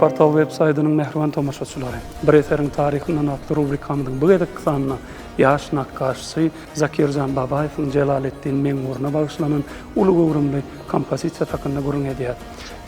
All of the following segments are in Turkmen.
Portal web saýdynyň mähriban tomaşaçylary! Bir eseriň taryhyndan atly rubrikamyzyň bu gezekki sanynda ýaş nakgaşçy Zakirjan Babaýewiň Jelaleddin Meňburuna bagyşlanan uly göwrümli kompozisiýasy hakynda gürrüň edýär.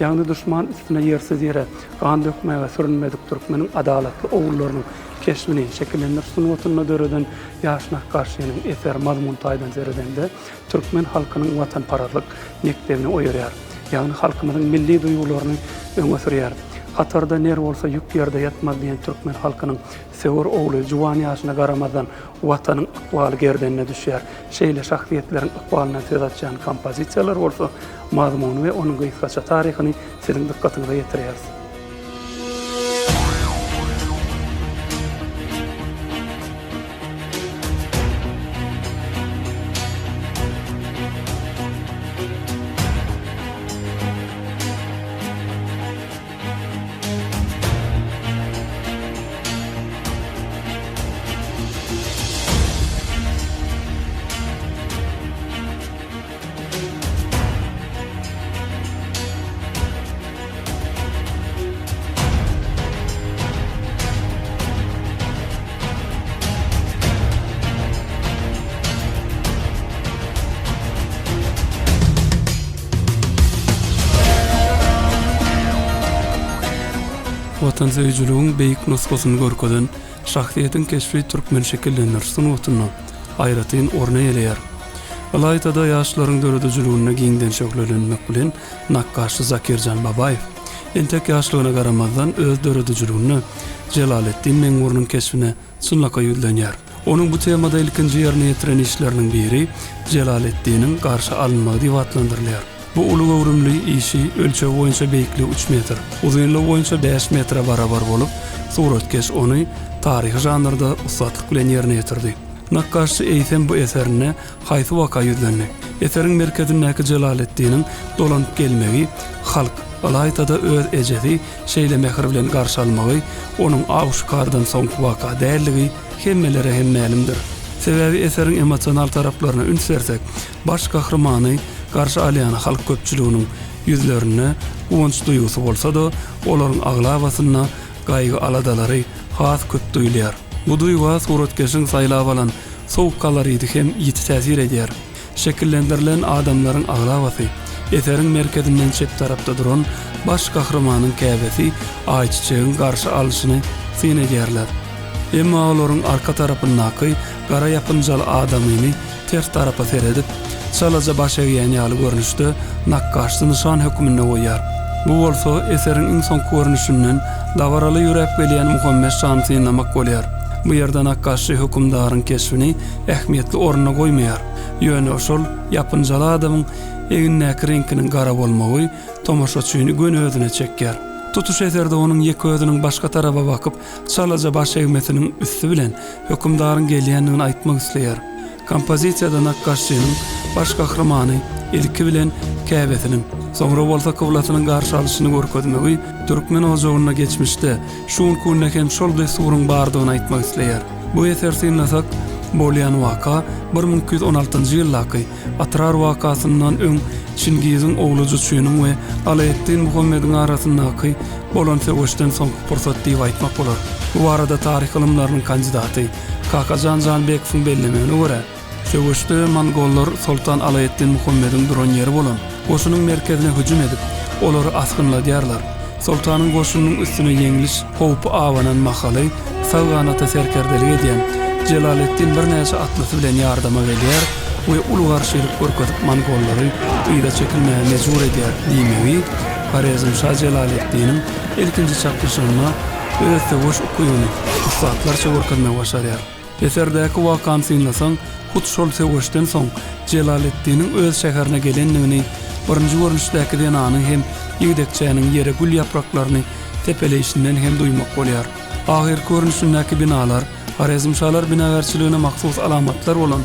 Ýagny duşman üstüne ýersiz ýere gan dökmäge sürünmedik türkmeniň adalatly ogullarynyň keşbini şekillendiriş sungatynda döreden ýaş nakgaşçynyň eseri mazmun taýdan seredende türkmen halkynyň watanparazlyk mekdebini oýarýar. Ýagny halkymyzyň milli duýgularyny öňe sürýär. Hatarda ner bolsa ýük ýerde ýatmaz diýen türkmen halkynyň söwer ogly juwan ýaşyna garamazdan Watanyň ykbaly gerdenine düşýär. Şeýle şahsyýetleriň ykbalyndan söz açýan kompozisiýalar bolsa mazmuny we onuň gysgaça taryhyny siziň dykgatyňyza ýetirýäris. Watansöýüjiligiň beýik nusgasyny görkezen şahsyýetiň keşbi türkmen şekillendiriş sungatynda aýratyn orun eýeleýär. Ylaýta-da ýaşlaryň döredijiliginde giňden şöhlelenmek bilen nakgaşçy Zakirjan Babaýew entek ýaşlygyna garamazdan öz döredijiliginde Jelaleddin Meňburnyň keşbine çynlakaý ýüzlenýär. Onuň bu temada ilkinji ýerine ýetiren işleriniň biri Jelaleddiniň garşy alynmagy diýip atlandyrylýar. Bu uly göwrümli işi ölçegi boýunça beýikligi üç metr, uzynlygy boýunça bäş metre barabar bolup, suratkeş ony taryhy žanrda ussatlyk bilen ýerine ýetirdi. Nakgaşçy eýsem bu eserinde haýsy waka ýüzlendi? Eseriň merkezindäki Jelaleddiniň dolanyp gelmegi halk, ylaýta-da öz ejesi şeýle mähir bilen garşy almagy onuň aw-şikardan soňky waka däldigi hemmelere hem mälimdir. Sebäbi eseriň emosional taraplaryna üns bersek, baş gahrymany garşy alýan halk köpçüliginiň ýüzlerinde guwanç duýgusy bolsa-da, olaryň aglabasynda gaýgy-aladalary has köp duýulýar. Bu duýga suratkeşiň saýlap alan sowuk koloriti hem ýiti täsir edýär. Şekillendirilen adamlaryň aglabasy, eseriň merkezinden çep tarapda duran baş gahrymanyň käbesi Aýçiçegiň garşy alşyny syn edýärler. Emma olaryň arka tarapyndaky gara ýapynjaly adamyny ters tarapa seredip, çalaja baş egýän ýaly görnüşde nakgaşly nyşan hökmünde goýýar. Bu bolsa eseriň iň soňky görnüşinden dabaraly ýöräp gelýän Muhammet şany synlamak bolýar. Bu ýerde nakgaşçy hökümdaryň keşbini ähmiýetli orunda goýmaýar. Ýöne şol ýapynjaly adamyň egnindäki reňkiniň gara bolmagy tomaşaçyny göni özüne çekýär. Tutuş eserde onuň ýeke özüniň başga taraba bakyp, çalaja baş egmesiniň üsti bilen hökümdaryň gelýändigini aýtmak isleýär. Kompozisiýada nakgaşçynyň baş gahrymany ilki bilen käbesiniň, soňra bolsa kyblasynyň garşy alyşyny görkezmegi türkmen ojagynda geçmişde, şu günki günde hem şol dessuryň bardygyny aýtmak isleýär. Bu eseri synlasak, bolýan waka 1216-njy ýyldaky Atrar wakasyndan öň Çingiziň ogly Juçynyň we Alaeddin Muhammediň arasyndaky bolan söweşden soňky pursat diýip aýtmak bolar. Bu barada taryh ylymlarynyň kandidaty Kakajan Janbekowyň bellemegine görä, Söweşde mongollar soltan Alaeddin Muhammediň duran ýeri bolan goşunyň merkezine hüjüm edip, olary asgynladýarlar. Soltanyň goşunynyň üstüne ýeňliş howpy abanan mahaly sag ganata serkerdelik edýän Jelaleddin birnäçe atlysy bilen ýardama gelýär we uly garşylyk görkezip mongollary yza çekilmäge mejbur edýär diýmegi Horezmşa Jelaleddiniň ilkinji çaknyşygynda öz söweş ukybyny ussatlarça görkezmegi başarýar. Eserdäki wakany synlasaň, hut şol söweşden soň Jelaleddiniň öz şäherine gelendigini birinji görnüşdäki zenanyň hem ýigdekçäniň ýere gül ýapraklaryny sepeleýşinden hem duýmak bolýar. Ahyrky görnüşindäki binalar Horezmşalar binagärçiligine mahsus alamatlar bolan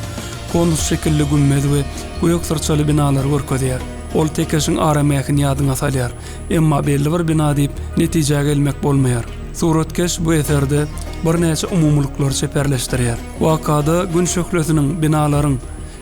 konus şekilli gümmez we gök syrçaly binalary görkezýär. Ol Tekeşiň aramgähini ýadyňa salýar. Emma belli bir bina diýip netijä gelmek bolmaýar. Suratkeş bu eserde birnäçe umumylyklary çeperleşdirýär. Wakada gün şöhlesiniň binalaryň,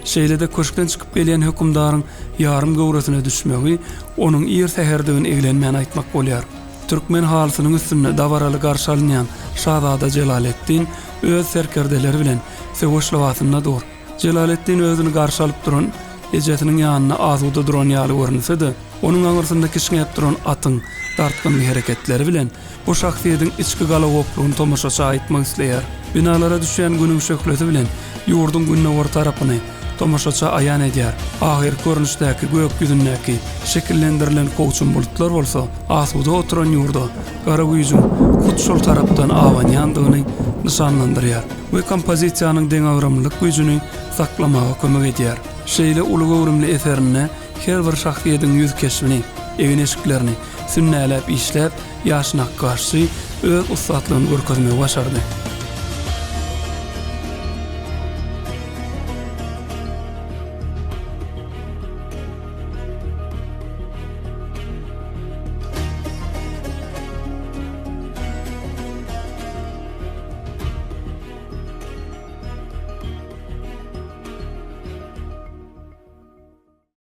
şeýle-de köşkden çykyp gelýän hökümdaryň ýarym göwresine düşmegi onuň ir säherdigini eglenmän aýtmak bolýar. Türkmen halysynyň üstünde dabaraly garşy alynýan şazada Jelaleddin öz serkerdeleri bilen söweş lybasynda dur. Jelaleddin özüni garşy alyp duran ejesiniň ýanynda asuda duran ýaly görünse-de, onuň aňyrsynda kişňäp duran atyň dartgynly hereketleri bilen bu şahsyýetiň içki galagoplugyny tomaşaça aýtmak isleýär. Binalara düşýän günüň şöhlesi bilen ýurduň gündogar tarapyny tomaşaça aýan edýär. Ahyrky görnüşdäki gök ýüzündäki şekillendirilen kowçum bulutlar bolsa asuda oturan ýurda gara güýjüň hut şol tarapdan abanýandygyny nyşanlandyrýar we kompozisiýanyň deňagramlylyk güýjüni saklamaga kömek edýär. Şeýle uly göwrümli eserinde her bir şahsyýetiň ýüz keşbini, egin-eşiklerini sünnäläp işläp, ýaş nakgaşçy öz ussatlygyny görkezmegi başardy.